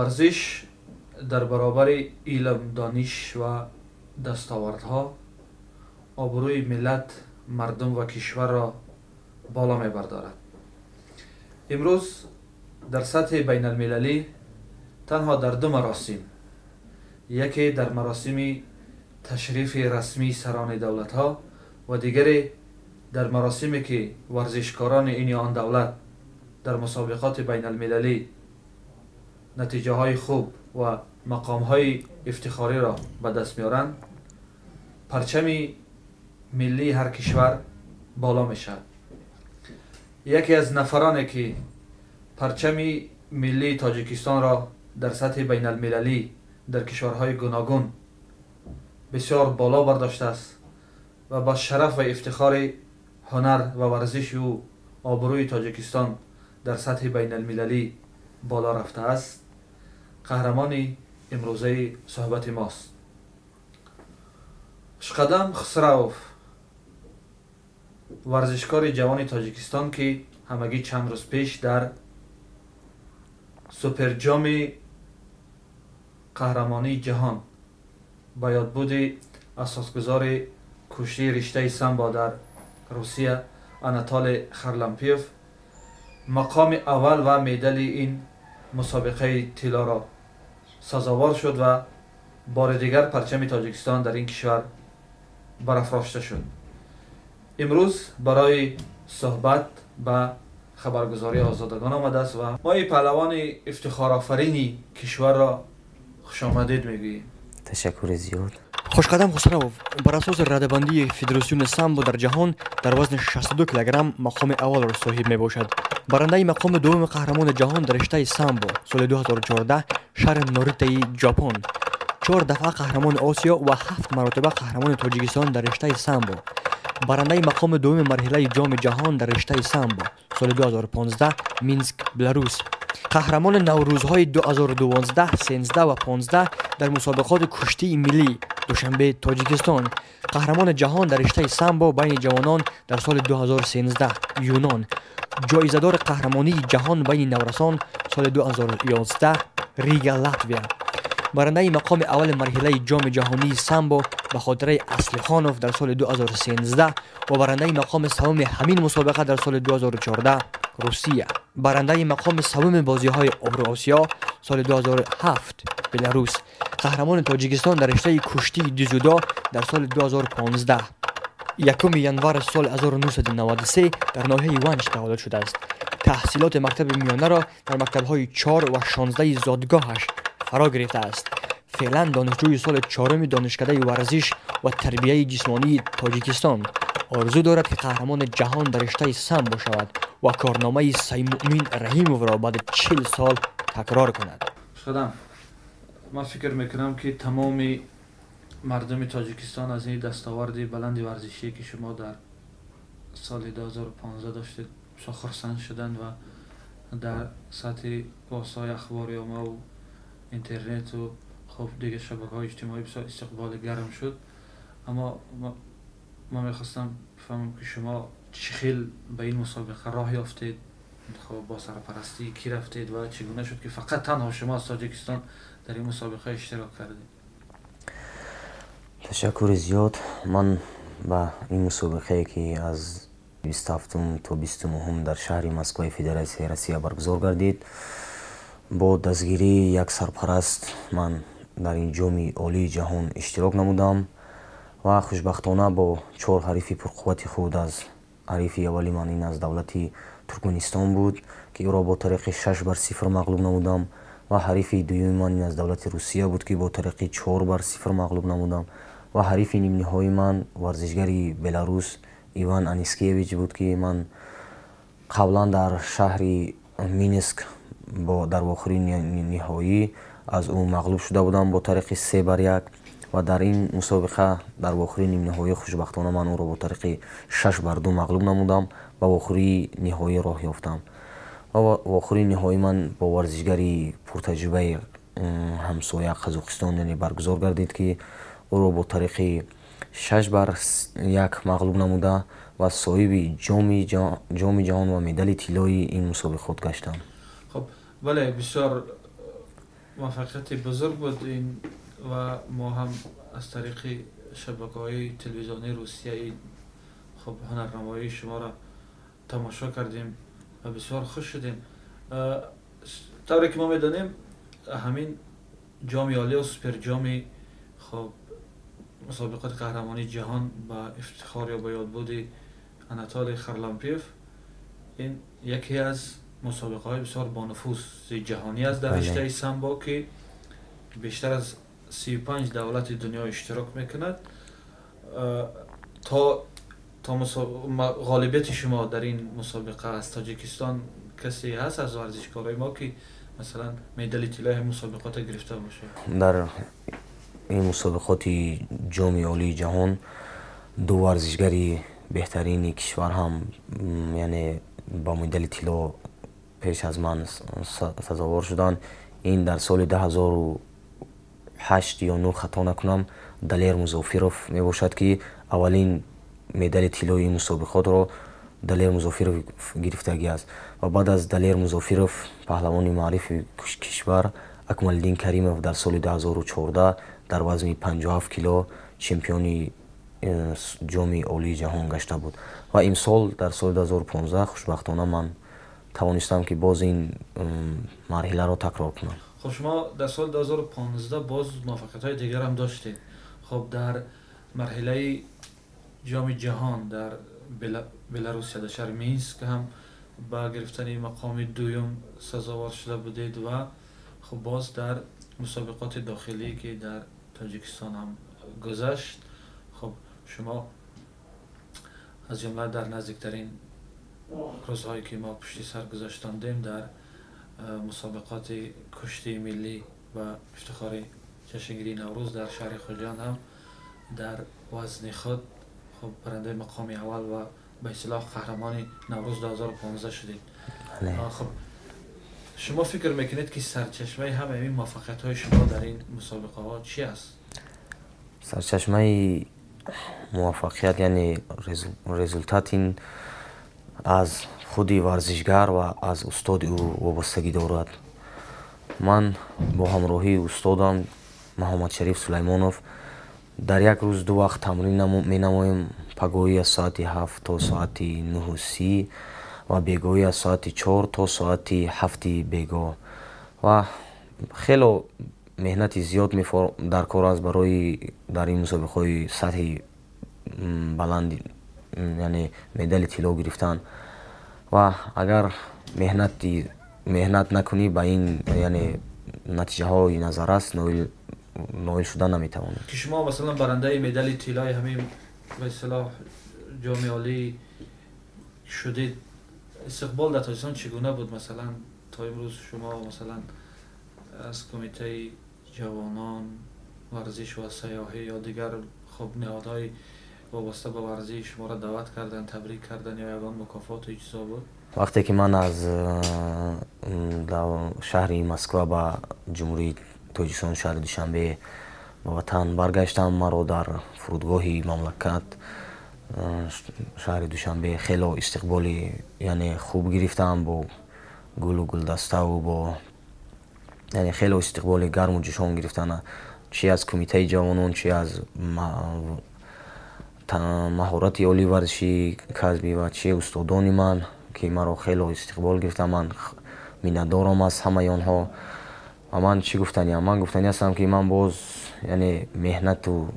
Варзиш дар баробари илм, дониш ва дастовардҳо обрӯи миллат, мардум ва кишварро боло мебардорад. Имрӯз дар сатҳи байналмилалӣ танҳо дар ду маросим, яке дар маросими ташрифи расмии сарони давлатҳо ва дигаре дар маросиме ки варзишкорони ин ё он давлат дар мусобиқоти байналмилалӣ натиҷаҳои хуб ва мақомҳои ифтихориро ба даст меоранд, парчами миллии ҳар кишвар боло мешавад. Яке аз нафароне ки парчами миллии Тоҷикистонро дар сатҳи байналмилалӣ дар кишварҳои гуногун бисёр боло бардоштааст ва ба шараф ва ифтихори ҳунар ва варзиши ӯ обрӯи Тоҷикистон дар сатҳи байналмилалӣ боло рафтааст, қаҳрамони имрӯзаи суҳбати мост. Хушқадам Хусравов, варзишкори ҷавони Тоҷикистон, ки ҳамагӣ чанд рӯз пеш дар суперҷоми қаҳрамонии ҷаҳон ба ёдбуди асосгузори кӯштии риштаи самбо дар Русия Анатолий Харлампиев мақоми аввал ва медали ин мусобиқаи тиллоро сазовор шуд ва бори дигар парчами Тоҷикистон дар ин кишвар барафрошта шуд. Имрӯз барои суҳбат ба хабаргузории Озодагон омадааст ва мо ин паҳлавони ифтихорофарини кишварро хушомадед мегӯем. Ташаккури зиёд. Хушқадам Хусравов бар асоси радабандии Федератсиони самбо дар ҷаҳон дар вазни 62 килограмм мақоми аввалро соҳиб мебошад. Барандаи мақоми дуввуми қаҳрамони ҷаҳон дар риштаи самбо соли 2014 шаҳри Норитаи Ҷопон, 4 дафъа қаҳрамони Осиё ва 7 маротиба қаҳрамони Тоҷикистон дар риштаи самбо, барандаи мақоми дуввуми марҳилаи ҷоми ҷаҳон дар риштаи самбо соли 2015 Минск, Беларус, қаҳрамони наврӯзҳои 2012, 13 ва 15 дар мусобиқоти куштии миллӣ Душанбе, Тоҷикистон, қаҳрамони ҷаҳон дар риштаи самбо байни ҷавонон дар соли 2013 Юнон, ҷоизадори қаҳрамонии ҷаҳон байни наврасон соли 2011 Рига, Латвия, барандаи мақоми аввали марҳилаи ҷоми ҷаҳонии самбо ба хотираи Аслихонов дар соли 2013 ва барандаи мақоми севуми ҳамин мусобиқа дар соли 2014 Русия, барандаи мақоми севуми бозиҳои Обрӯосиё соли 2007 Беларус, қаҳрамони Тоҷикистон дар риштаи куштии дзюдо дар соли 2015. 1 январ соли 1993 дар ноҳияи Ванҷ таваллуд шудааст. Таҳсилоти мактаби миёнаро дар мактабҳои 4 ва 16 зодгоҳаш фаро гирифтааст. Феълан донишҷӯи соли 4-уми донишкадаи варзиш ва тарбияи ҷисмонии Тоҷикистон. Орзу дорад, ки қаҳрамони ҷаҳон дар риштаи самбо шавад ва корномаи Саймуъмин Раҳимовро баъди 40 сол такрор кунад. Хушқадам, ман фикр мекунам, ки тамоми мардуми Тоҷикистон аз ин дастоварди баланди варзишие, ки шумо дар соли 2015 доштед, бисёр хурсанд шуданд ва дар сатҳи воситаҳои ахбори оммаву интернету хуб дигар шабакаҳои иҷтимоӣ бисёр истиқболи гарм шуд. Аммо ман мехостам бифаҳмам, ки шумо чӣ хел ба ин мусобиқа роҳ ёфтед, хуб бо сарпарастии кӣ рафтед ва чӣ гуна шуд, ки фақат танҳо шумо аз Тоҷикистон дар ин мусобиқа иштирок кардед? Ташаккури зиёд. Ман ба ин мусобиқае, ки аз 27 то 29 дар шаҳри Москваи Федератсияи Россия баргузор гардид, бо дастгирии як сарпараст ман дар ин ҷоми олии ҷаҳон иштирок намудам ва хушбахтона бо чор ҳарифи пурқуввати худ. Аз ҳарифи аввали ман ин аз давлати Туркманистон буд, ки ӯро бо тариқи 6-0 мағлуб намудам, ва ҳарифи дуюми ман ин аз давлати Русия буд, ки бо тариқи 4-0 мағлуб намудам, ва ҳарифи нимниҳои ман варзишгари Беларус Иван Анискевич буд, ки ман қаблан дар шаҳри Минск дар вохӯрии ниҳоӣ аз ӯ мағлуб шуда будам бо тариқи 3-1, ва дар ин мусобиқа дар вохӯрии нимниҳоӣ хушбахтона ман ӯро бо тариқи 6-2 мағлуб намудам, ба вохӯрии ниҳоӣ роҳ ёфтам. Ва вохӯрии ниҳоӣ ман бо варзишгари пуртаҷрибаи ҳамсоя Қазоқистон, яъне, баргузор гардид, ки ӯро бо тариқи 6-1 мағлуб намуда ва соҳиби ҷоми ҷаҳон ва медали тиллои ин мусобиқот гаштам. Хуб, бале, бисёр муваффақияти бузург буд ин, ва мо ҳам аз тариқи шабакаҳои телевизионии Русия хуб ҳунарнамоии шуморо тамошо кардем ва бисёр хуш шудем. Тавре ки мо медонем, ҳамин ҷоми олӣ ё суперҷоми хуб мусобиқоти қаҳрамонии ҷаҳон ба ифтихор ё ба ёдбуди Анатолий Харлампиев ин яке аз мусобиқаҳои бисёр бонуфузи ҷаҳонӣ аст дар риштаи самбо, ки бештар аз 35 давлати дунё иштирок мекунад. То ғолибияти шумо дар ин мусобиқа аз Тоҷикистон касе ҳаст аз варзишкорои мо, ки масалан медали тиллои мусобиқотро гирифта бошад? Дар ин мусобиқоти ҷоми олии ҷаҳон ду варзишгари беҳтарини кишвар ҳам, яъне ба медали тилло пеш аз ман сазовор шуданд. Ин дар соли 2008 ё 9, хато накунам, Далер Музофиров мебошад, ки аввалин медали тиллои ин мусобиқотро Далер Музофиров гирифтагӣ аст. Ва баъд аз Далер Музофиров паҳлавони маърифи кишвар Акмалиддин Каримов дар соли 2014 дар вазни 57 кило чемпиони ҷоми олии ҷаҳон гашта буд. Ва имсол дар соли 2015 хушбахтона ман тавонистам, ки боз ин марҳиларо такрор кунам. Хуб, шумо дар соли 2015 боз муваффақиятҳои дигар ҳам доштед. Хуб, дар марҳилаи ҷоми ҷаҳон дар Беларусия, дар шаҳри Минск ҳам ба гирифтани мақоми дуюм сазовор шуда будед ва хуб боз дар мусобиқоти дохилӣ, ки дар Тоҷикистон ҳам гузашт, хуб шумо аз ҷумла дар наздиктарин рӯзҳое, ки мо пушти сар гузаштондем, дар мусобиқоти куштии миллӣ ва ифтихори ҷашнгирии Наврӯз дар шаҳри Хуҷанд ҳам дар вазни худ хуб барандаи мақоми аввал ва ба истилоҳ қаҳрамони Наврӯз 2015 шудед. Хуб, шумо фикр мекунед, ки сарчашмаи ҳамаи ин муваффақиятҳои шумо дар ин мусобиқаҳо чи аст? Сарчашмаи муваффақият, яъне результат, ин аз худи варзишгар ва аз устоди ӯ вобастагӣ дорад. Ман бо ҳамроҳии устодам Муҳаммадшариф Сулаймонов дар як рӯз ду вақт тамрин менамоем: пагоҳӣ аз соати 7 то соати 9:30 ва бегоҳӣ аз соати 4 то соати 7-и бегоҳ. Ва хело меҳнати зиёд дар кор аст барои дар ин мусобиқаҳои сатҳи баланд, яъне медали тилло гирифтан. Ва агар меҳнат накунӣ, ба ин, яъне натиҷаҳои назаррас ноил шуда наметавонӣ. Ки шумо масалан барандаи медали тиллои ҳамин ба истилоҳ ҷоми олӣ шудед, истиқбол дар Тоҷикистон чӣ гуна буд? Масалан, то имрӯз шумо масалан аз кумитаи ҷавонон, варзиш ва сайёҳӣ ё дигар хуб ниҳодҳои вобаста ба варзиш шуморо даъват кардан, табрик кардан ё ягон мукофоту чизо буд? Вақте ки ман аз шаҳри Москва ба Ҷумҳурии Тоҷикистон, шаҳри Душанбе, ба ватан баргаштам, маро дар фурудгоҳи мамлакат, шаҳри Душанбе, хело истиқболи, яъне хуб гирифтам, бо гулу гулдаставу бо, яъне хело истиқболи гарму ҷӯшон гирифтан, чи аз кумитаи ҷавонон, чи аз маҳорати олии варзишии касбӣ ва чи устодони ман, ки маро хело истиқбол гирифтанд. Ман миннатдорам аз ҳамаи онҳо. Ва ман чӣ гуфтаниам? Ман гуфтанӣ ҳастам, ки ман боз, яъне меҳнату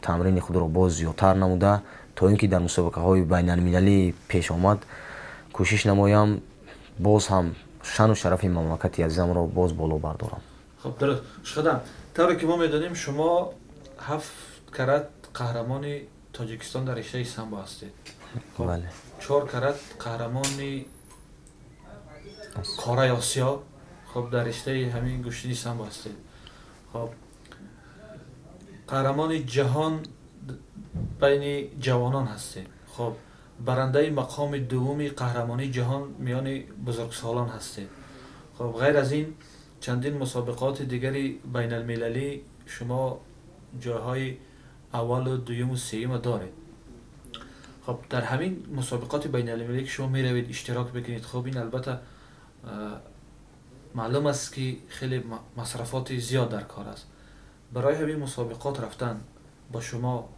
тамрини худро боз зиёдтар намуда, то ин ки дар мусобиқаҳои байналмилалӣ пешомад кӯшиш намоям, боз ҳам шаъну шарафи мамлакати азизамро боз боло бардорам. Хуб, дуруст, Хушқадам. Тавре ки мо медонем, шумо ҳафт карат қаҳрамони Тоҷикистон дар риштаи самбо ҳастед, чор карат қаҳрамони қораи Осиё хуб дар риштаи ҳамин гӯштини самбо ҳастед, хуб қаҳрамони ҷаҳон байни ҷавонон ҳастед, хуб барандаи мақоми дуввуми қаҳрамонии ҷаҳон миёни бузургсолон ҳастед. Хуб, ғайр аз ин чандин мусобиқоти дигари байналмилалӣ шумо ҷойҳои аввалу дуюму сеюмро доред. Хуб, дар ҳамин мусобиқоти байналмилалӣ, ки шумо меравед, иштирок мекунед, хуб ин албатта Маълум аст, ки хеле масрафоти зиёд дар кор аст. Барои ҳамин мусобиқот рафтан бо шумо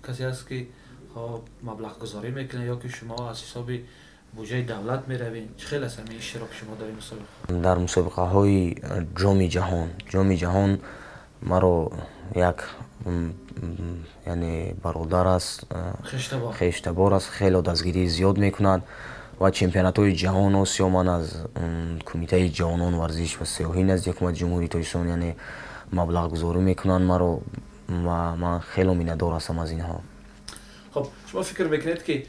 касе аст, ки хоб маблағгузорӣ мекунад, ё ки шумо аз ҳисоби буҷаи давлат меравед? Чӣ хел аст ҳамин иштироки шумо дар ин мусобиқа? Дар мусобиқаҳои Ҷоми ҷаҳон маро як, яъне, бародар аст, хештабор аст, хело дастгирии зиёд мекунад. Ва чемпионатҳои ҷаҳон, Осиё ман аз Кумитаи ҷавонон, варзиш ва сайёҳӣ назди Ҳукумати Ҷумҳурии Тоҷикистон, яъне, маблағгузорӣ мекунанд маро ва ман хело миннатдор ҳастам аз инҳо. Хоб, шумо фикр мекунед, ки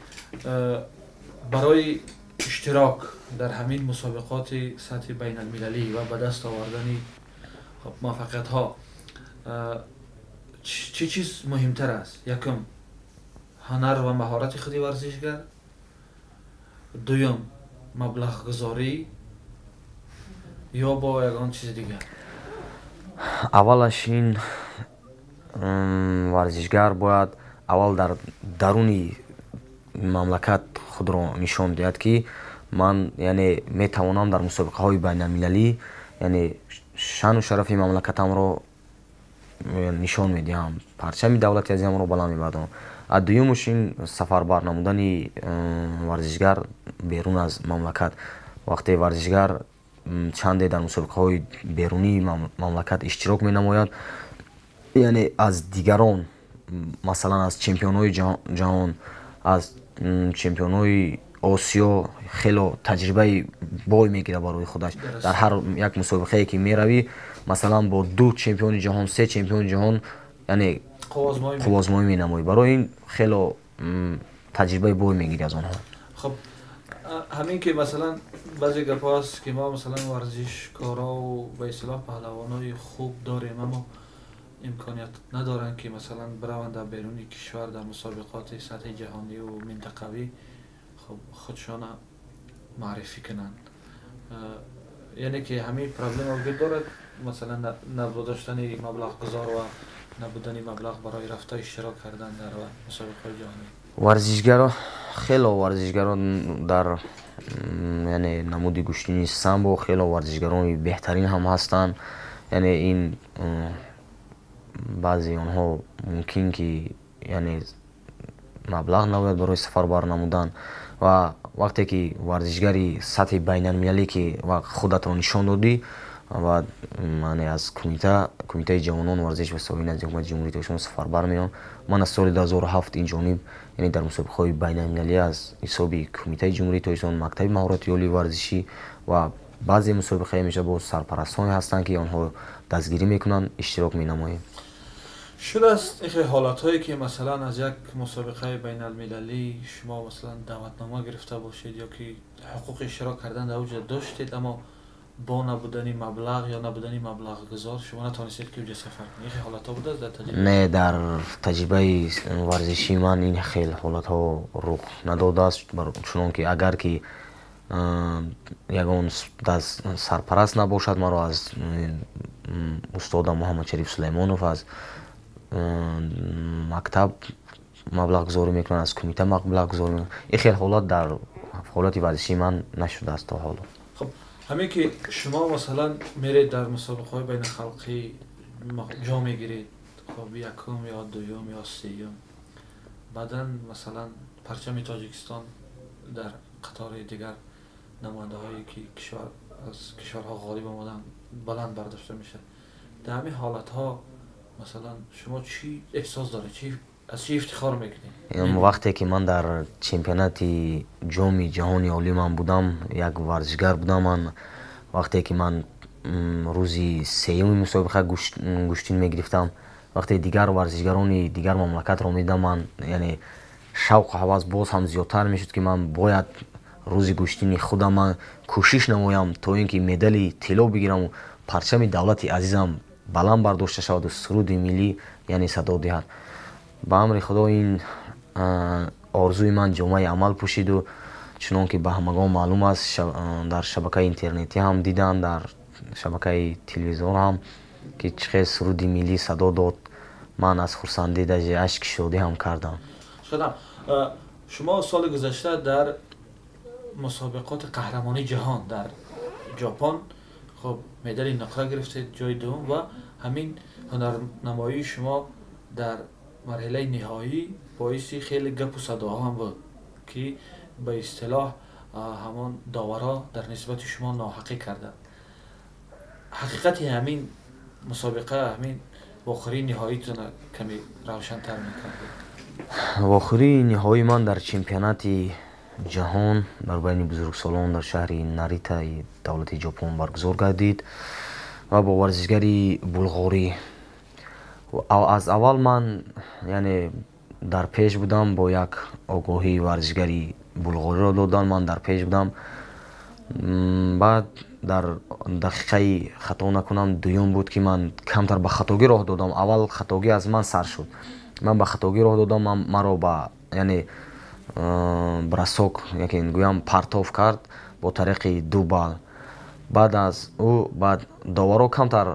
барои иштирок дар ҳамин мусобиқоти сатҳи байналмилалӣ ва ба даст овардани муваффақиятҳо чӣ чиз муҳимтар аст? Якум, ҳунар ва маҳорати худи варзишгар, дуюм, маблағгузорӣ ё бо ягон чизи дигар? Аввалаш ин варзишгар бояд аввал дар даруни мамлакат худро нишон диҳад, ки ман, яъне, метавонам дар мусобиқаҳои байналмилалӣ, яъне, шаъну шарафи мамлакатамро нишон медиҳам, парчами давлати азизамро баланд мебардорам. А дуюмуш ин сафарбар намудани варзишгар берун аз мамлакат. Вақте варзишгар чанде дар мусобиқаҳои берунии мамлакат иштирок менамояд, яъне, аз дигарон, масалан, аз чемпионҳои ҷаҳон, аз чемпионҳои Осиё хело таҷрибаи бой мегирад барои худаш. Дар ҳар як мусобиқае ки меравӣ, масалан, бо ду чемпиони ҷаҳон, се чемпиони ҷаҳон, яъне, қувваозмоӣ менамоӣ. Барои ин хело таҷрибаи бой мегирӣ аз онҳо. Хоб, ҳамин ки, масалан, баъзе гапҳо аст, ки мо, масалан, варзишкорову ба истилоҳ паҳлавонои хуб дорем, аммо имконият надоранд, ки, масалан, бираванд дар беруни кишвар, дар мусобиқоти сатҳи ҷаҳониву минтақавӣ, хоб, худшона маърифӣ кунанд. Яъне ки ҳамин проблема вуҷуд дорад, масалан, набудоштани маблағгузор ва набудани маблағ барои рафта иштирок кардан дар мусобиқаҳои ҷаҳонӣ. Варзишгаро, хело варзишгарон дар, яъне, намуди гӯштини самбо хело варзишгарони беҳтарин ҳам ҳастанд. Яъне, ин баъзе онҳо мумкин ки, яъне, маблағ набояд барои сафарбар намудан. Ва вақте ки варзишгари сатҳи байналмилалӣ ки худатро нишон додӣ ва, яъне, аз Кумитаи ҷавонон, варзиш ва сайёҳӣ назди Ҳукумати Ҷумҳурии Тоҷикистон сафарбар меоям. Ман аз соли 2007 ин ҷониб, яъне, дар мусобиқаҳои байналмилалӣ аз ҳисоби Кумитаи Ҷумҳурии Тоҷикистон, мактаби маҳорати олии варзишӣ ва баъзе мусобиқаҳое мешавад, бо сарпарастоне ҳастанд, ки онҳо дастгирӣ мекунанд, иштирок менамоем. Шудааст ихе ҳолатҳое, ки, масалан, аз як мусобиқаи байналмилалӣ шумо, масалан, даъватнома гирифта бошед ё ки ҳуқуқи иштирок кардан дар оҷа доштед, аммо бо набудани маблағ ё набудани маблағгузор шумо натавонистед, ки оҷа сафар кунед? Ихе ҳолатҳо будааст дар таҷриба? Не, дар таҷрибаи варзишии ман ин хел ҳолатҳо рух надодааст, чунон ки агар ки ягон сарпараст набошад, маро аз устодам Муҳаммадшариф Сулаймонов аз мактаб маблағгузорӣ мекунанд, аз кумита маблағгузорӣ мекунанд. Ин хел ҳолат дар ҳолати варзишии ман нашудааст то ҳоло. Хоб, ҳамин ки шумо, масалан, меред, дар мусобиқаҳои байналхалқӣ ҷо мегиред, хоб, якум ё дуюм ё сеюм, баъдан, масалан, парчами Тоҷикистон дар қатори дигар намояндаҳое ки кишвар аз кишварҳо ғолиб омаданд, баланд бардошта мешавад. Дар ҳамин ҳолатҳо, масалан, шумо чӣ эҳсос доред, чӣ аз чӣ ифтихор мекунед? Вақте ки ман дар чемпионати Ҷоми ҷаҳони олӣ ман будам, як варзишгар будам. Ман вақте ки ман рӯзи сеюми мусобиқа гӯштин мегирифтам, вақте дигар варзишгарони дигар мамлакатро медидам, ман, яъне, шавқу ҳавас боз ҳам зиёдтар мешуд, ки ман бояд рӯзи гӯштини худам ман кӯшиш намоям, то ин ки медали тилло бигираму парчами давлати азизам баланд бардошта шаваду суруди миллӣ, яъне, садо диҳад. Ба амри Худо ин орзуи ман ҷомаи амал пӯшиду, чунон ки ба ҳамагон маълум аст, дар шабакаи интернетӣ ҳам диданд, дар шабакаи телевизор ҳам, ки чӣ хел суруди миллӣ садо дод, ман аз хурсандӣ даже ашки шодӣ ҳам кардам. Шудам. Шумо соли гузашта дар мусобиқоти қаҳрамонии ҷаҳон дар Ҷопон Хуб, медали нуқра гирифтед, ҷои дуввум, ва ҳамин ҳунарнамоии шумо дар марҳилаи ниҳоӣ боиси хеле гапу садоҳо ҳам буд, ки ба истилоҳ ҳамон доварҳо дар нисбати шумо ноҳақӣ карданд. Ҳақиқати ҳамин мусобиқа, ҳамин вохӯрии ниҳоитонро каме равшантар мекардед. Вохӯрии ниҳоии ман дар чемпионати ҷаҳон дар байни бузургсолон дар шаҳри Наритаи давлати Ҷопон баргузор гардид ва бо варзишгари булғорӣ. Аз аввал ман, яъне, дар пеш будам, бо як огоҳии варзишгари булғориро додан, ман дар пеш будам. Баъд дар дақиқаи, хато накунам, дуюм буд, ки ман камтар ба хатогӣ роҳ додам. Аввал хатогӣ аз ман сар шуд, ман ба хатогӣ роҳ додам, маро ба, яъне, бросок яке гӯям, партов кард бо тариқи 2 балл. Баъд аз ӯ баъд доварҳо камтар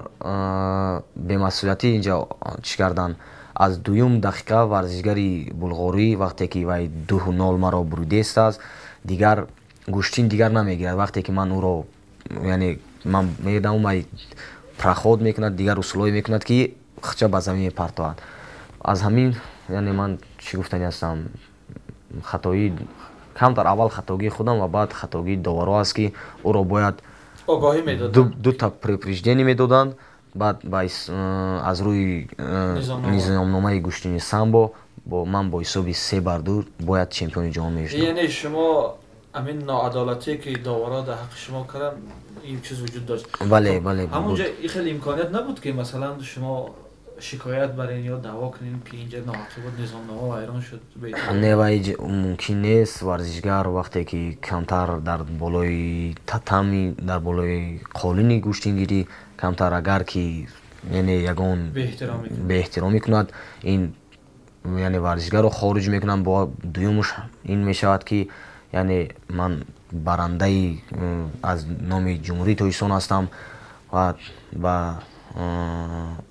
бемасъулиятӣ инҷа чӣ карданд. Аз дуюм дақиқа варзишгари булғорӣ, вақте ки вай 2-0 маро буридааст, дигар гӯштин дигар намегирад. Вақте ки ман ӯро, яъне, ман медам, вай проход мекунад, дигар усулҳое мекунад, ки хча ба замин мепартояд. Аз ҳамин, яъне, ман чӣ гуфтани ҳастам, хатоӣ камтар аввал хатогии худам ва баъд хатогии доварҳо аст, ки ӯро бояд огоҳӣ медоданд, дута предупреждение медоданд. Баъд аз рӯи низомномаи гӯштини самбо бо ман бо ҳисоби 3-2 бояд чемпиони ҷаҳон мешудам. Яъне шумо ҳамин ноадолатие, ки доварҳо дар ҳаққи шумо карданд, ин чиз вуҷуд дошт? Бале. Ҳамонҷо ин хеле имконият набуд, ки масалан шумо шикоят барен ё даъво кунем, ки инҷа ноҳақӣ буд, низомнома вайрон шуд? Не, вай мумкин нест. Варзишгар вақте ки камтар дар болои татами, дар болои қолини гӯштингирӣ камтар агар ки, яъне, ягон беэҳтиромӣ кунад, ин, яъне, варзишгарро хориҷ мекунанд. Бо дуюмуш ин мешавад, ки, яъне, ман барандаи аз номи Ҷумҳурии Тоҷикистон ҳастам ва ба,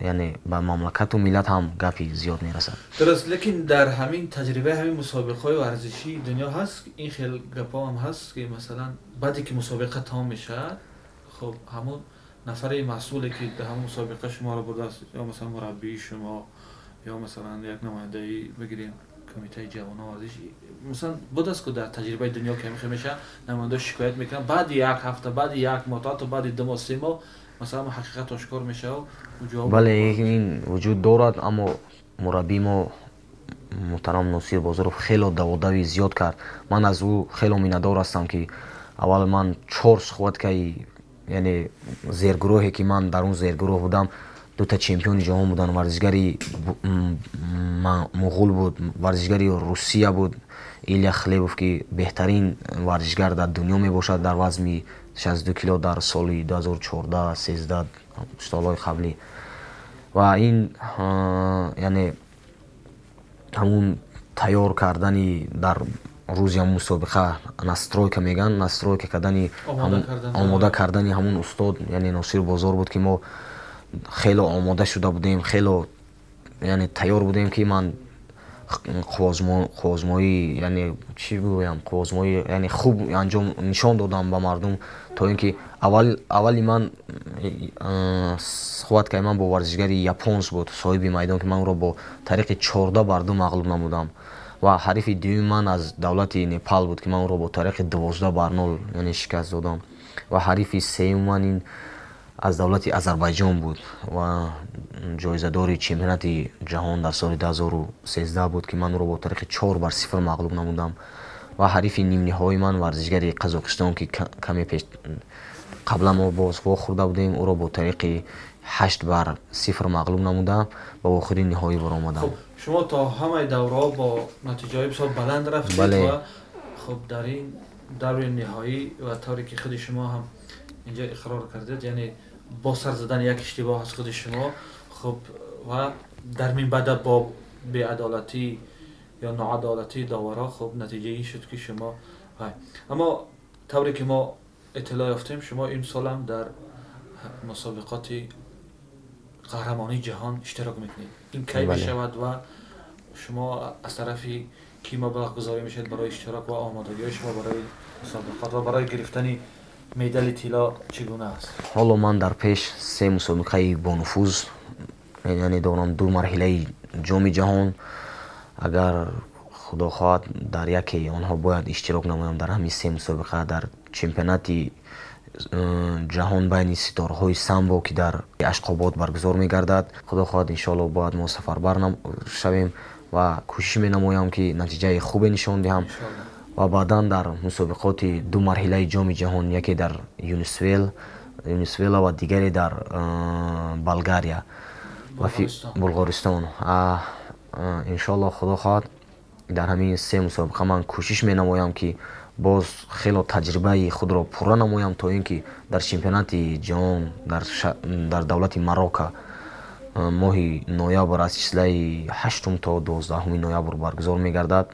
яъне, ба мамлакату миллат ҳам гапи зиёд мерасад. Дуруст, лекин дар ҳамин таҷрибаи ҳамин мусобиқаҳои варзишии дунё ҳаст, ин хел гапҳо ҳам ҳаст, ки масалан баъде ки мусобиқа тамом мешавад, хуб, ҳамун нафари масъуле, ки дар ҳамун мусобиқа шуморо бурдааст, ё масалан мураббии шумо, ё масалан як намояндаи, бигирем, кумитаи ҷавонон варзиш, масалан, будааст ку дар таҷрибаи дунё, ки ҳамин хел мешавад, намояндаҳо шикоят мекунанд, баъди як ҳафта, баъди як моҳ, то ҳатто баъди 2 моҳ, 3 моҳ, масалан, ҳақиқат ошкор мешавад, ҷавоб. Бале, ин вуҷуд дорад, аммо мураббии мо муҳтарам Носир Бозоров хело даводави зиёд кард. Ман аз ӯ хело миннатдор ҳастам, ки аввал ман чор схваткаи, яъне зергурӯҳе, ки ман дар он зергурӯҳ будам, дута чемпиони ҷаҳон буданд. Варзишгари муғул буд, варзишгари Русия буд, Илья Хлебов, ки беҳтарин варзишгар дар дунё мебошад дар вазми 62 кило дар соли 2014, 13, солҳои қаблӣ. Ва ин, яъне, ҳамун тайёр кардани дар рӯзи ҳамун мусобиқа, настройка мегӯянд, настройка кардани, омода кардани ҳамун устод, яъне Носир Бозор буд, ки мо хело омода шуда будем, хело, яъне, тайёр будем, ки ман қувозмоӣ, яъне, чӣ бигӯям, қувозмоӣ, яъне, хуб анҷом нишон додам ба мардум, то ин ки аввали ман схваткаи ман бо варзишгари японс буд, соҳиби майдон, ки ман ӯро бо тариқи 14-2 мағлуб намудам. Ва ҳарифи дуюми ман аз давлати Непал буд, ки ман ӯро бо тариқи 12-0, яъне, шикаст додам. Ва ҳарифи сеюми ман ин аз давлати Азарбайҷон буд ва ҷоизадори чемпионати ҷаҳон дар соли 2013 буд, ки ман ӯро бо тариқи 4-0 мағлуб намудам. Ва ҳарифи нимниҳоии ман варзишгари Қазоқистон, ки каме пеш қаблан мо боз вохӯрда будем, ӯро бо тариқи 8-0 мағлуб намудам ва охири ниҳоӣ баромадам. Шумо то ҳамаи давраҳо бо натиҷаҳои бисёр баланд рафтед ва хуб, дар ин даври ниҳоӣ ва тавре ки худи шумо ҳам инҷа иқрор кардед, яъне бо сар задани як иштибоҳ аз худи шумо, хуб, ва дар минбаъда бо беадолатӣ ё ноадолатии доварҳо, хуб, натиҷаи ин шуд, ки шумо. Аммо тавре ки мо иттилоъ ёфтем, шумо имсолам дар мусобиқоти қаҳрамонии ҷаҳон иштирок мекунед. Ин кай мешавад ва шумо аз тарафи кӣ маблағгузорӣ мешавед барои иштирок ва омодагиҳои шумо барои мусобиқот ва барои гирифтани Медали тилло чӣ гуна аст? Ҳоло ман дар пеш се мусобиқаи бонуфуз, яъне дорам ду марҳилаи Ҷоми ҷаҳон. Агар Худо хоҳад, дар якеи онҳо бояд иштирок намоям. Дар ҳамин се мусобиқа дар чемпионати ҷаҳон байни ситораҳои самбо, ки дар Ашқобод баргузор мегардад, Худо хоҳад, иншоалло, бояд мо сафарбар шавем ва кӯшиш менамоям, ки натиҷаи хубе нишон диҳам. Ва баъдан дар мусобиқоти ду марҳилаи Ҷоми ҷаҳон, яке дар Юнисвела ва дигаре дар Болгария, Булғористон, иншоалло, Худо хоҳад, дар ҳамин се мусобиқа ман кӯшиш менамоям, ки боз хело таҷрибаи худро пурра намоям, то ин ки дар чемпионати ҷаҳон дар давлати Марокко моҳи ноябр, аз числаи 8 то 12 ноябр баргузор мегардад,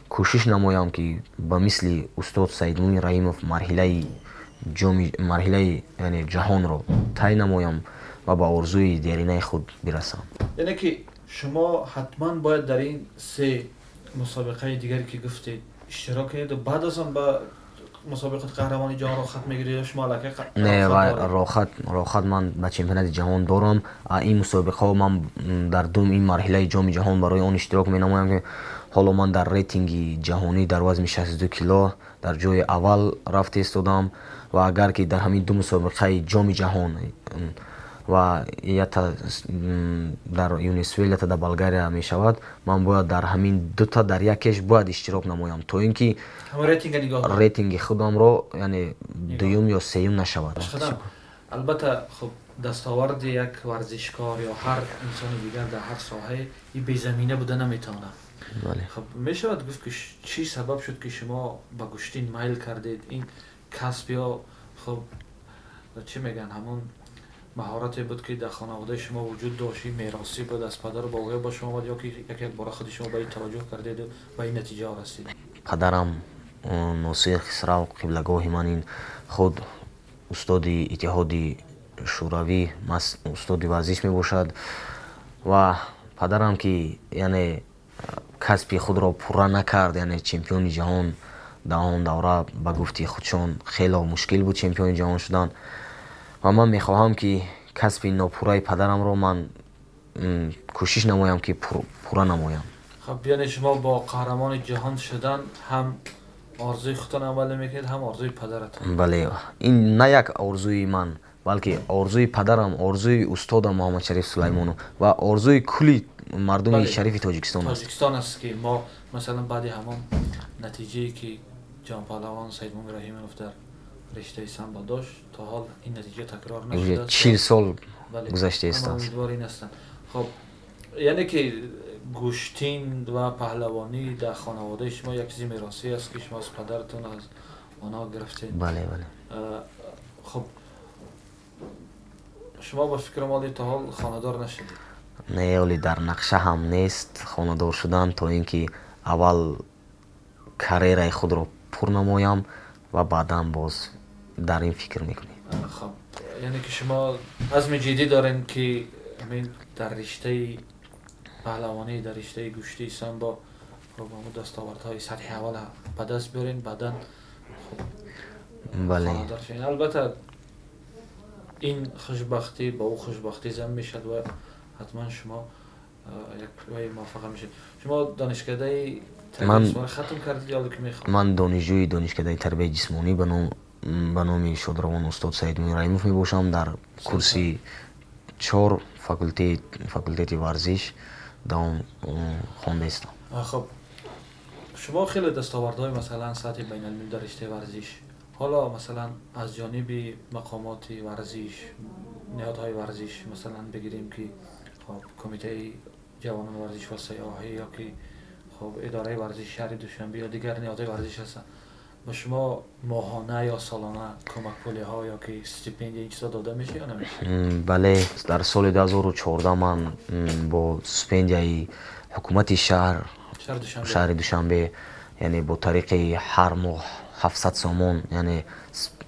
кӯшиш намоям, ки ба мисли устод Саидмумин Раҳимов марҳилаи ҷоми, марҳилаи, яъне ҷаҳонро тай намоям ва ба орзуи деринаи худ бирасам. Яъне ки шумо ҳатман бояд дар ин се мусобиқаи дигаре, ки гуфтед, иштирок кунед ва баъд аз он ба мусобиқати қаҳрамони ҷаҳон роҳхат мегиред ё шумо аллакай Не, роҳхат ман ба чемпионати ҷаҳон дорам. Ин мусобиқаҳо ман дар ду ин марҳилаи Ҷоми ҷаҳон барои он иштирок менамоям, ки ҳоло ман дар рейтинги ҷаҳонӣ дар вазни 62 кило дар ҷои аввал рафта истодам. Ва агар ки дар ҳамин ду мусобиқаи Ҷоми ҷаҳон ва ята дар Юнисвел, ята дар Болгария мешавад, ман бояд дар ҳамин дута дар якеш бояд иштирок намоям, то ин ки рейтинги худамро, яъне, дуюм ё сеюм нашавад. Албатта, хуб, дастоварди як варзишкор ё ҳар инсони дигар дар ҳар соҳае и безамина буда наметавонад. Хуб, мешавад гуфт, ки чӣ сабаб шуд, ки шумо ба гӯштин майл кардед? Ин касб ё, хуб, чӣ мегӯянд, ҳамон маҳорате буд, ки дар хонаводаи шумо вуҷуд дошт, меросӣ буд, аз падару бобоё ба шумо омад, ё ки як бора худи шумо ба ин таваҷҷӯҳ кардеду ба ин натиҷаҳо расидед? Падарам Носир Хисрав, қиблагоҳи ман, ин худ устоди Иттиҳоди Шӯравӣ, устоди варзиш мебошад. Ва падарам, ки, яъне, касби худро пурра накард, яъне чемпиони ҷаҳон, дар он давра, ба гуфти худшон, хело мушкил буд чемпиони ҷаҳон шудан. Ва ман мехоҳам, ки касби нопурраи падарамро ман кӯшиш намоям, ки пурра намоям. Хуб, яъне шумо бо қаҳрамони ҷаҳон шудан ҳам орзуи худтон амалӣ мекунед, ҳам орзуи падаратон. Бале, ин на як орзуи ман, балки орзуи падарам, орзуи устодам Муҳаммадшариф Сулаймонов ва орзуи кулли мардуми шарифи Тоҷикистон аст. Тоҷикистон аст, ки мо, масалан, баъди ҳамон натиҷае, ки ҷонпаҳлавон Саидмумин Раҳимов дар риштаи самбо дошт, то ҳол ин натиҷа такрор нашудааст. 40 сол гузашта истааст. Умедвор ин ҳастанд. Хуб, яъне ки гӯштин ва паҳлавонӣ дар хонаводаи шумо як чизи меросӣ аст, ки шумо аз падаратон, аз онҳо гирифтед. Бале. Хуб, шумо ба фикрам оли то ҳол хонадор нашудед? Не, оли дар нақша ҳам нест хонадор шудан, то ин ки аввал карьераи худро пур намоям ва баъдан боз дар ин фикр мекунем. Хуб, яъне ки шумо азми ҷиддӣ дорем, ки ҳамин дар риштаи паҳлавонӣ, дар риштаи гӯштии самбо, хуб, ҳамун дастовардҳои сатҳи аввала ба даст биёрем, баъдан, хуб, бале. Албатта, ин хушбахтӣ ба ӯ хушбахтӣ зам мешавад ва ҳатман шумо як муваффақа мешавед. Шумо донишкадаи хатм кардед ё ки мехоҳед? Ман донишҷӯи донишкадаи тарбияи ҷисмонӣ ба номи шодравон устод Саидмумин Раҳимов мебошам. Дар курси 4 факултети варзиш давом хонда истам. Хуб, шумо хеле дастовардҳои, масалан, сатҳи байналмилал дар риштаи варзиш, ҳоло, масалан, аз ҷониби мақомоти варзиш, ниҳодҳои варзиш, масалан, бигирем, ки, хуб, Кумитаи ҷавонон, варзиш ва сайёҳӣ ё ки, хуб, идораи варзиши шаҳри Душанбе ё дигар ниҳодҳои варзиш ҳастанд, ба шумо моҳона ё солона кӯмакпулиҳо ё ки стипендия, ин чизо дода мешавад ё намешавад? Бале, дар соли 2014 ман бо стипендияи ҳукумати шаҳр, шаҳри Душанбе, яъне бо тариқи ҳар моҳ 700 сомон, яъне,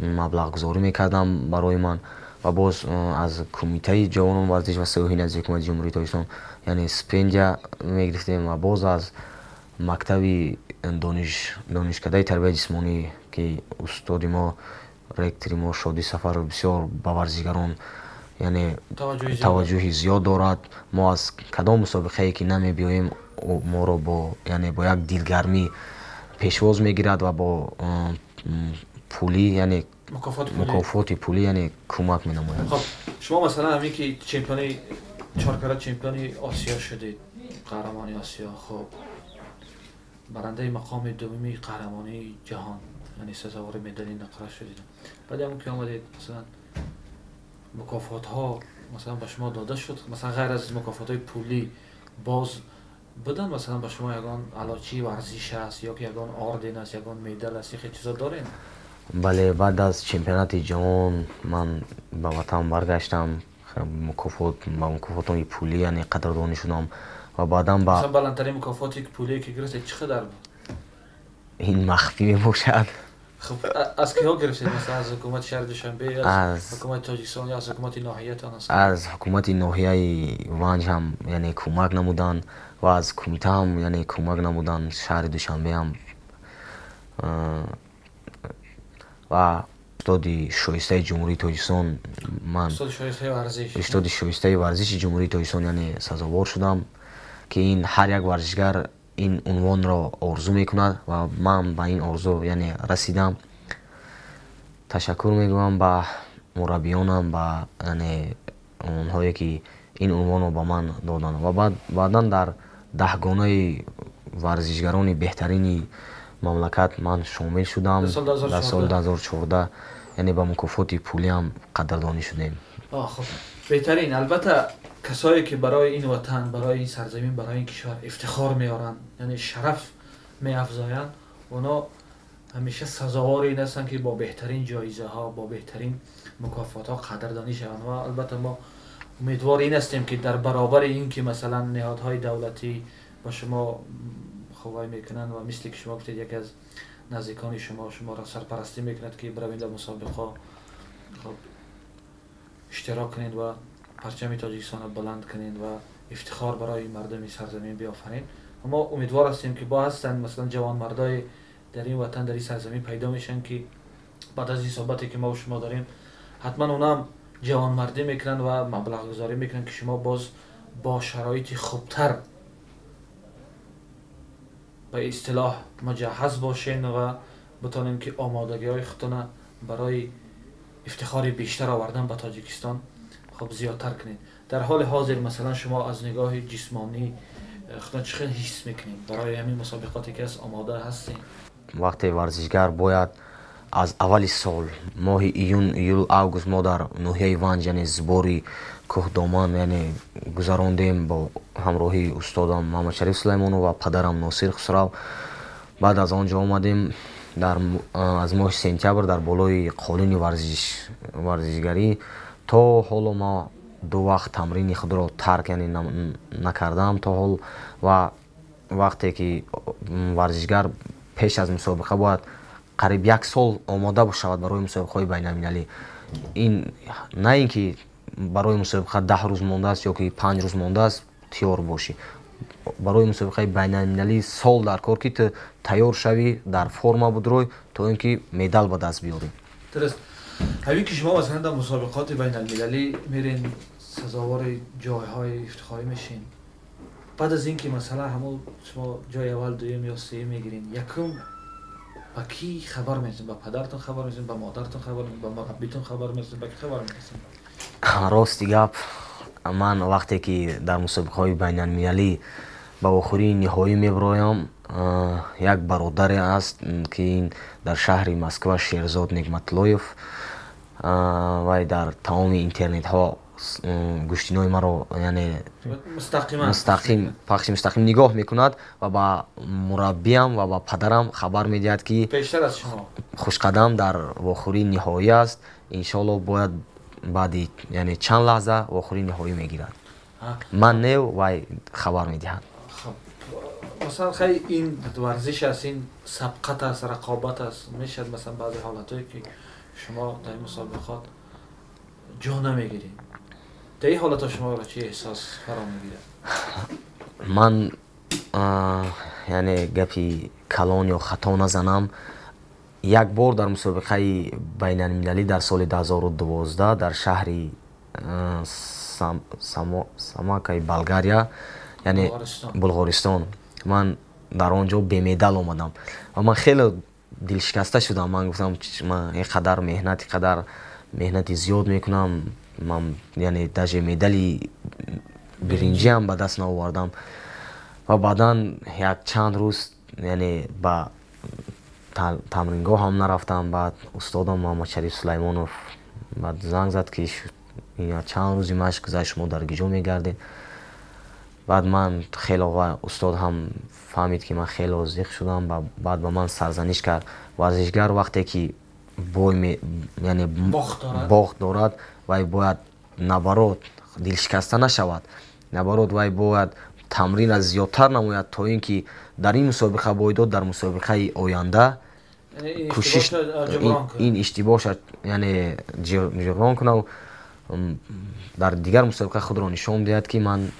маблағгузорӣ мекардам барои ман. Ва боз аз Кумитаи ҷавонон, варзиш ва сайёҳӣ назди ҳукумати Ҷумҳурии Тоҷикистон, яъне, стипендия мегирифтем. Ва боз аз мактаби донишкадаи тарбияи ҷисмонӣ, ки устоди мо Ректори мо Шодӣ Сафаров бисёр ба варзишгарон, яъне, таваҷҷӯҳи зиёд дорад. Мо аз кадом мусобиқае ки намебиёем, моро бо, яъне, бо як дилгармӣ пешвоз мегирад ва бо пулӣ, яъне мукофоти пулӣ, яъне, кӯмак менамояд. Хоб, шумо, масалан, ҳамин ки чемпиони чоркара, чемпиони Осиё шудед, қаҳрамони Осиё, хоб, барандаи мақоми дуввуми қаҳрамонии ҷаҳон, яъне сазовори медали нуқра шудед, баъд ҳамон ки омадед, масалан, мукофотҳо, масалан, ба шумо дода шуд? Масалан, ғайр аз мукофотҳои пулӣ боз будан, масалан, ба шумо ягон аълочии варзиш аст ё ки ягон орден аст, ягон медал аст, хел чизо дорем? Бале, баъд аз чемпионати ҷаҳон ман ба ватан баргаштам, мукофот ба мукофотҳои пулӣ, яъне, қадрдонӣ шудам ва баъдан ба Баландтарин мукофоте пулие ки гирифтед, чӣ қадар буд? Ин махфӣ мебошад. Хуб, аз киҳо гирифтед? Масалан, аз ҳукумати шаҳри Душанбе, аз ҳукумати Тоҷикистон ё аз ҳукумати ноҳиятон? Аз ҳукумати ноҳияи Ванҷ ҳам, яъне, кӯмак намуданд ва аз кумита ҳам, яъне, кӯмак намуданд, шаҳри Душанбе ҳам ва устоди шоистаи Ҷумҳурии Тоҷикистон ман, устоди шоистаи варзиши Ҷумҳурии Тоҷикистон, яъне, сазовор шудам, ки ин ҳар як варзишгар ин унвонро орзу мекунад ва ман ба ин орзу, яъне, расидам. Ташаккур мегӯям ба мураббиёнам, ба, яъне, онҳое ки ин унвонро ба ман доданд. Ва баъдан дар 10-гонаи варзишгарони беҳтарини мамлакат ман шомил шудам дар соли 2014, яъне ба мукофоти пулиам қадрдонӣ шудем. Хуб, беҳтарин. Албатта, касое ки барои ин ватан, барои ин сарзамин, барои ин кишвар ифтихор меоранд, яъне шараф меафзоянд, онҳо ҳамеша сазовори ин ҳастанд, ки бо беҳтарин ҷоизаҳо, бо беҳтарин мукофотҳо қадрдонӣ шаванд. Ва албатта мо умедвори ин ҳастем, ки дар баробари ин ки, масалан, ниҳодҳои давлатӣ ба шумо хувай мекунанд ва мисле ки шумо гуфтед, яке аз наздикони шумо шуморо сарпарастӣ мекунад, ки биравед дар мусобиқаҳо, хоб, иштирок кунед ва парчами Тоҷикистонро баланд кунед ва ифтихор барои мардуми сарзамин биёфаред. Мо умедвор ҳастем, ки бо ҳастанд, масалан, ҷавонмардои дар ин ватан, дар ин сарзамин пайдо мешаванд, ки баъд аз ин суҳбате ки мо шумо дорем, ҳатман онам ҷавонмардӣ мекунанд ва маблағгузорӣ мекунанд, ки шумо боз бо шароити хубтар, ба истилоҳ, муҷаҳҳаз бошен ва битонем, ки омодагиҳои худтона барои ифтихори бештар овардан ба Тоҷикистон, хуб, зиёдтар кунед. Дар ҳоли ҳозир, масалан, шумо аз нигоҳи ҷисмонӣ худтон чӣ хел ҳис мекунед? Барои ҳамин мусобиқоте ки аст, омода ҳастед? Вақте варзишгар бояд аз аввали сол, моҳи июн, июл, август, мо дар ноҳияи Ванҷ, яъне, сбори кӯҳдоман, яъне, гузарондем бо ҳамроҳии устодам Муҳаммадшариф Сулаймонов ва падарам Носир Хусрав. Баъд аз он ҷо омадем, аз моҳи сентябр дар болои қолини варзишгарӣ то ҳоло ма ду вақт тамрини худро тарк, яъне, накардаам то ҳол. Ва вақте ки варзишгар пеш аз мусобиқа бояд қариб як сол омода шавад барои мусобиқаҳои байналмилалӣ, ин на ин ки барои мусобиқа 10 рӯз мондааст ё ки 5 рӯз мондааст тиёр бошӣ. Барои мусобиқаи байналмилалӣ сол дар кор, ки ту тайёр шавӣ, дар форма будрой, то ин ки медал ба даст биёрӣ. Дуруст. Ҳамин ки шумо, масалан, дар мусобиқоти байналмилалӣ мерен, сазовори ҷойҳои ифтихорӣ мешин, баъд аз ин ки, масалан, ҳамон шумо ҷои аввал, дуюм ё сеюм мегирин, якум ба кӣ хабар мерасед? Ба падартон хабар мерасед, ба модартон хабар, ба мураббитон хабар мерасед, ба кӣ хабар мерасед? Рости гап, ман вақте ки дар мусобиқаҳои байналмилалӣ ба охирии ниҳоӣ мебироям, як бародаре аст, ки ин дар шаҳри Москва, Шерзод Негматлоев, вай дар тамоми интернетҳо гӯштинои маро, яъне, мустақим, пахши мустақим нигоҳ мекунад ва ба мураббиям ва ба падарам хабар медиҳад, ки Хушқадам дар вохӯрии ниҳоӣ аст, иншоалло бояд баъди, яъне, чанд лаҳза вохӯрии ниҳоӣ мегирад. Ман не, вай хабар медиҳад. Масалан, хай, ин варзиш аст, ин сабқат аст, рақобат аст. Мешавад, масалан, баъзе ҳолатҳое ки шумо дар ин мусобиқот ҷо намегиред. Дар ин ҳолатҳо шуморо чӣ эҳсос фаро мегирад? Ман, яъне, гапи калон ё хато назанам. Як бор дар мусобиқаи байналмилалӣ дар соли 2012 дар шаҳри Самакаи Болгария, яъне Булғористон, ман дар он ҷо бемедал омадам ва ман хеле дилшикаста шудам. Ман гуфтам, ман ин қадар меҳнат, ин қадар меҳнати зиёд мекунам, ман яъне даже медали биринҷиам ба даст наовардам. Ва баъдан як чанд рӯз яъне ба тамрингоҳ ҳам нарафтам. Баъд устодам Муҳаммадшариф Сулаймонов баъд занг зад, ки чанд рӯзи машқ гузашт, шумо дар куҷо мегардед? Баъд ман хело, устод ҳам фаҳмид, ки ман хело зиқ шудам. Баъд ба ман сарзаниш кард: варзишгар вақте ки бой, яъне бохт дорад, вай бояд наоборот дилшикаста нашавад, наоборот вай бояд тамринро зиёдтар намояд, то ин ки дар ин мусобиқа бой дод, дар мусобиқаи оянда кӯшиш ин иштибоҳша яъне ҷуброн кунад, дар дигар мусобиқа худро нишон диҳад, ки ман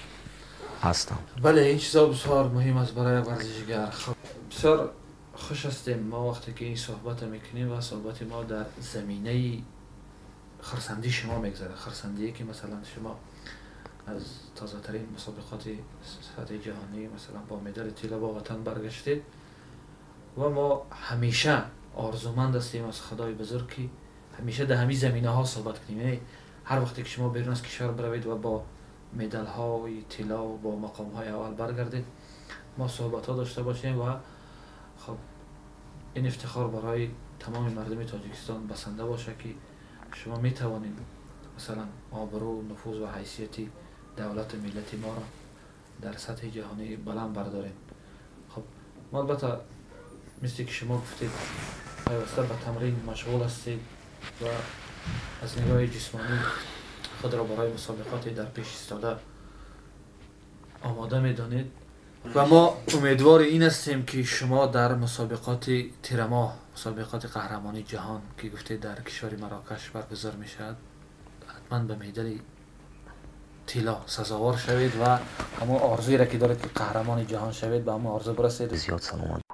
ҳастам. Бале, ин чизо бисёр муҳим аст барои як варзишгар. Бисёр хуш ҳастем мо, вақте ки ин суҳбатро мекунем ва суҳбати мо дар заминаи хурсандии шумо мегзарад, хурсандие ки масалан шумо аз тозатарин мусобиқоти сатҳи ҷаҳонӣ масалан бо медали тилло ба ватан баргаштед. Ва мо ҳамеша орзуманд ҳастем аз Худои бузург, ки ҳамеша дар ҳамин заминаҳо суҳбат кунем, яъне ҳар вақте ки шумо берун аз кишвар биравед ва бо медалҳои тилло, бо мақомҳои аввал баргардед, мо суҳбатҳо дошта бошем. Ва хоб, ин ифтихор барои тамоми мардуми Тоҷикистон басанда бошад, ки шумо метавонед масалан обрӯ, нуфуз ва ҳайсияти давлату миллати моро дар сатҳи ҷаҳонӣ баланд бардорем. Хоб, мо албатта, мисле ки шумо гуфтед, пайваста ба тамрин машғул ҳастед ва аз нигоҳи ҷисмонӣ худро барои мусобиқоти дар пеш истода омода медонед. Ва мо умедвори ин ҳастем, ки шумо дар мусобиқоти тирамоҳ, мусобиқоти қаҳрамонии ҷаҳон, ки гуфтед дар кишвари Марокаш баргузор мешавад, ҳатман ба медали тилло сазовор шавед ва ҳамон орзуеро, ки доред, ки қаҳрамони ҷаҳон шавед, ба ҳамон орзу бирасед. Зиёд саломат.